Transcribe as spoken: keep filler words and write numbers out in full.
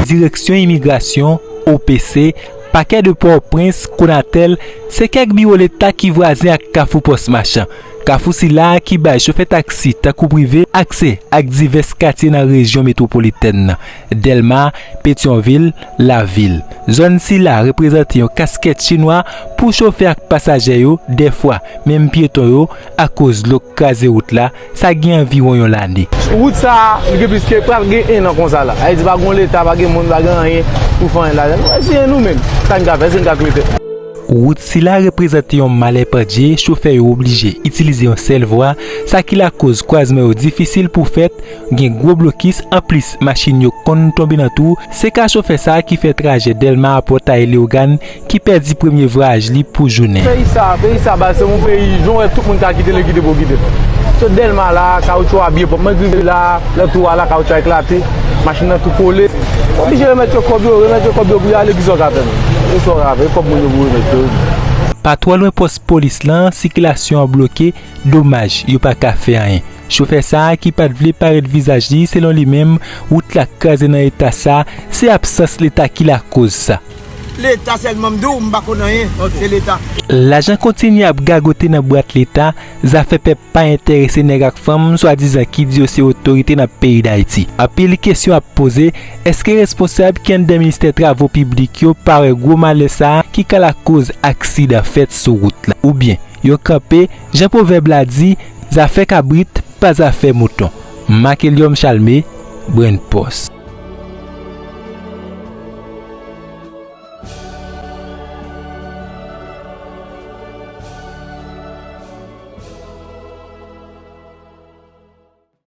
Direksyon Imigrasyon, O P C, Pakè de Pòtoprens, Konatel, se kèk biwo leta ki vwazen ak Kafou Pòs Machan. Kafou sila a ki bay chofè taksi tankou prive aksè ak divès katye nan rejyon metwopolitèn nan, Dèlma, Petyonvil, Lavil. Zòn sila reprezante yon kaskèt chinwa pou chofè ak pasaje yo, dèfwa menm pyeton yo, akoz dlo k kraze wout la, sa gen anviwon yon lane. Wout sa a, li gen plis ke pral gen en an konsa la. Sa vle di pa gen leta, pa gen moun, pa gen anyen pou fè anyen ladan. Nou eseye nou menm. Sa n ka fè, se n ka klete. Wout sila reprezante yon malè pandje, chofè yo oblije itilize yon sèl vwa, sa ki lakoz kwazman yo difisil pou fèt, gen gwo blokis, anplis machin yo konn tonbe nan twou, se ka chofè sa a ki fè trajè Dèlma a Pòtay Leyogàn ki pèdi premye vwayaj li pou jounen. Peyi sa, peyi sa baz se yon peyi, jan w wè tout moun ka kite l, e kite pou kite. Se Dèlma la, kawoutchou a byen pwòp. Mwen k rive la, nan twou a la, kawoutchou a eklate, machin nan tou kole. Oblije remèt yo kòb yo, remèt yo kòb yo pou y ale, kisa w ka fè menm? Kisa w ka fè? E kòb moun yo pou remèt yo. Pa twò lwen pòs polis lan, sikilasyon an bloke, domaj, yo pa ka fè anyen. Chofè sa a ki pa t vle parèt vizaj li, selon li menm, wout la kraze nan eta sa, se absans leta ki lakoz sa. Leta sèlman m di w, m pa konn anyen, se leta. Lajan kontinye ap gagote nan bwat leta, zafè pèp pa enterese nèg ak fanm swadizan ki di yo se otorite nan peyi Dayiti. Anpil kesyon ap poze, èske responsab ki anndan ministè travo piblik yo pa wè gwo malè sa a ki ka lakoz aksidan fèt sou wout la? Oubyen, yo kanpe, jan pwovèb la di, zafè kabrit pa zafè mouton. Makelyòm Chalme, Brenn Pòs.